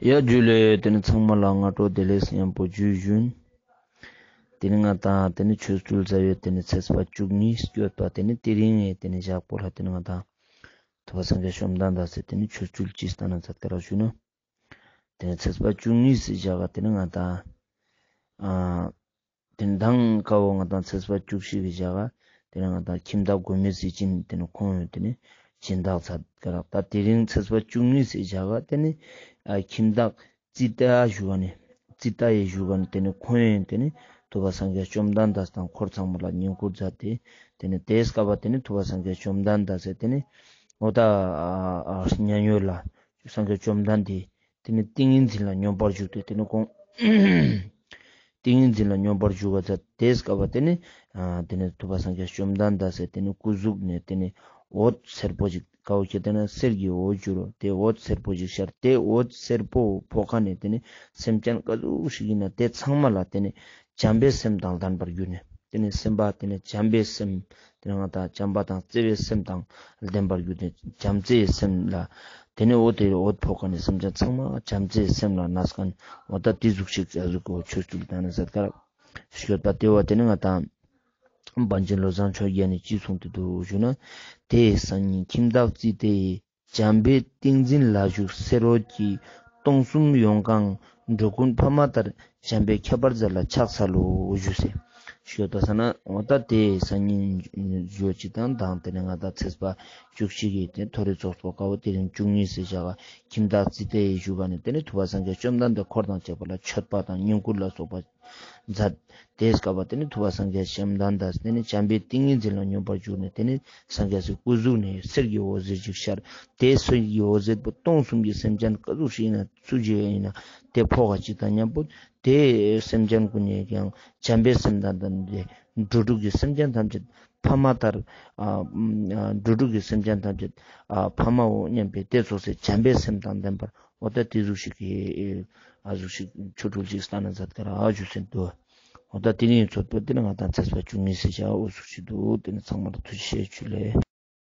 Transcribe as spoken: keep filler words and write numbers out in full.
ཡ་ཇུ་ལེ། དེ་ནི་ཚང་མ་ལ་སྔ་དྲོ་བདེ་ལེགས་ཡང་པོ་ཇུ་ཞུན། དེ་ནི་ང་དང་དེ་ནི་ཆོས་ཚུལ་མཛའ་བའི་དེ་ནི་ཚེས་པ་བཅུ་གཉིས་སྐྱོད་པ་དེ་ནི་དེ་རིང་ངས་དེ་ནི་ཞག་པོ་ལ་དེ་ནི་ང་དང་ཐུབ་པ་སངས་རྒྱས་བཅོམ་ལྡན་འདས་སེ་དེ་ནི་ཆོས་ཚུལ་ཅི་སྟན་ན་མཛད་ཀ་རག་ཞུ་ན། དེ་ནི་ཚེས་པ་བཅུ་གཉིས་སི་ཞག་ག་དེ་ནི་ང་དང་ཨ་དེ་ནི་མདང་ཁ་བོ་ང་དང་ཚེས་པ་བཅུ་བཞི་གི་ཞག་ག་དེ་ནི་ང་དང་ཁྱིམ་བདག་མགོན་མེད་ཟས་སྦྱིན་དེ་ནི་ཁོང་ཡོད་དེ་ནི་སྦྱིན་བདག་མཛད་ཀ་རག། ད་དེ་རིང་ཚེས་པ་བཅུ་གཉིས་སི་ཞག་ག་དེ་ནི་ཨ་ཁྱིམ་བདག་ཙི་ཏ་ཞུ་བ་ནི་ཙི་ཏ་ཡེ་ཞུ་བ་ནི་དེ་ནི་ཁོང་ཡོད་དེ་ནི་ཐུབ་པ་སངས་རྒྱས་བཅོམ་ལྡན་འདས་དང་འཁོར་ཚང་མ་ལ་བསྙེན་བཀུར་མཛད་དེ་དེ་ནི་དེའི་སྐབས་པ་དེ་ནི་ཐུབ་པ་སངས་རྒྱས་བཅོམ་ལྡན་འདས་སེ་དེ་ནི་འོ་ད་ཨ་ཨ་མཉན་ཡོད་ལ་སངས་རྒྱས་བཅོམ་ལྡན་འདས་དེ་ནི་ཏིང་ངེ་འཛིན་ལ་སྙོམས་པར་ཞུགས་ཏེ་དེ་ནི་ཁོང་ཏིང་ངེ་འཛིན་ལ་སྙོམས་པར་ཞུགས་པ་ཚ་དེའི་སྐབས་པ་དེ་ནི་ཨ་དེ་ནི་ཐུབ་པ་སངས་རྒྱས་བཅོམ་ལྡན་འདས་སེ་དེ་ནི་སྐུ་གཟུགས་ནས་དེ་ནི་འོད་སེར་པོ་ཞིག་ཀ་བོ་ཁྱེད་དེ་ན་གསེར་གྱི་འོད་འགྱུར་རོ། དེ་འོད་སེར་པོ་ཞིག་ཤར། དེ་འོད་སེར་པོ་ཕོག་ཁ་ནས་དེ་ནི་སེམས་ཅན་ག་ཟུག་ཞིག་ཡིན་ན་དེ་ཚང་མ་ལ་དེ་ནི་བྱམས་པའི་སེམས་དང་ལྡན་པར་གྱུར་ནས་དེ་ནི་སེམས་པ་དེ་ནི་བྱམས་པའི་སེམས་དེ་ནི་ང་དང་བྱམས་པ་དང་བརྩེ་བའི་སེམས་དང་ལྡན་པར་གྱུར་ནས་བྱམས་བརྩེའི་སེམས་ལ་དེ་ནི་འོ་དེ་འོད་ཕོག་ཁ་ནས་སེམས་ཅན་ཚང་མ་བྱམས་བརྩེའི་སེམས་ལ་གནས་ཁན་འོ་ད་དེ་ཟུག་ཞིག་ཨ་ཟུག་གོ་ཆོས་ཚུལ་དང་ནི་ཟེར་ཀ་རག་ཤོད་པ་དེ་བ་དེ་ནི་ང་དང་། པཎ་ཆེན་བློ་བཟང་ཆོས་རྒྱན་ནས་ཅི་གསུངས་ཏེ་འདུག་ཞུ་ན། དེ་ཡི་སང་ཉིན་ཁྱིམ་བདག་ཙི་ཏའི་བྱམས་པའི་ཏིང་འཛིན་ལ་ཞུགས་སེ་རོ་གྱིས་སྟོང་གསུམ་ཡོངས་གང་འགྲོ་ཀུན་ཕ་མ་ལྟར་བྱམས་པའི་ཁྱད་པར་མཛད་ལ་ཕྱག་འཚལ་ལོ་ཞུས་སེ། ཞུ་ད་ས་ན་འོ་ད་དེ་ཡི་སང་ཉིན་ཞུ་ཅི་དང་དང་དེ་ནས་ང་ད་ཚེས་པ་བཅུ་གཅིག་གི་དེ་ཐོ་རེ་ཚོགས་པ་ཀ་བོ་དེ་རིང་བཅུ་གཉིས་སེ་བཞག་ག་ཁྱིམ་བདག་ཙི་ཏའི་ཞུ་ག་ནས་དེ་ནས་ཐུབ་པ་སངས་རྒྱས་བཅོམ་ལྡན་འདས་འཁོར་དང་བཅས་པ་ལ་མཆོད་པ་དང་བསྙེན་བཀུར་ལ་སོགས་པ། མཛད། དེའི་སྐབས་པ་དེ་ནི་ཐུབ་པ་སངས་རྒྱས་བཅོམ་ལྡན་འདས་དེ་ནི་བྱམས་པའི་ཏིང་ངེ་འཛིན་ལ་སྙོམས་པར་གྱུར་ནས་དེ་ནི་སངས་རྒྱས་སི་སྐུ་གཟུགས་ནས་གསེར་གྱི་འོད་ཟེར་ཅིག་ཤར། དེ་གསེར་གྱི་འོད་ཟེར་པོ་སྟོང་གསུམ་གྱི་སེམས་ཅན་ག་ཟུག་ཞིག་ཡིན་ན་སུ་ཅིག་ཡིན་ན་དེ་ཕོག་ག་ཅིག་དང་མཉམ་པོ་དེ་སེམས་ཅན་ཀུན་ནས་ཀྱང་བྱམས་པའི་སེམས་དང་ལྡན་ཏེ་འགྲོ་དྲུག་གི་སེམས་ཅན་ཐམས་ཅད་ཕ་མ་ལྟར་ཨ་ཨ་འགྲོ་དྲུག་གི་སེམས་ཅན་ཐམས་ཅད་ཨ་ཕ་མའོ་སྙམ་པའི་དེ་ཚོགས་སེ་བྱམས་པའི་སེམས་དང་ལྡན་པར། འོ་ད་དེ་ཟུག་ཞིག་གི་ཨ་ཟུག་ཞིག་ཆོ་འཕྲུལ་ཅིག་སྟན་ན་མཛད་ཀ་རག་ཞུ་སེ་འདུག་འོ་ད་དེ་རིང་ཚོགས་པ་དེ་ནི་ང་དང་ཚེས་པ་བཅུ་གཉིས་སེ་བྱ་འོ་ཟུག་ཞིག་འདུག་དེ་ནི་ཚང་མར་ཐུགས་རྗེ་ཆེ་ཞུ་ལེ།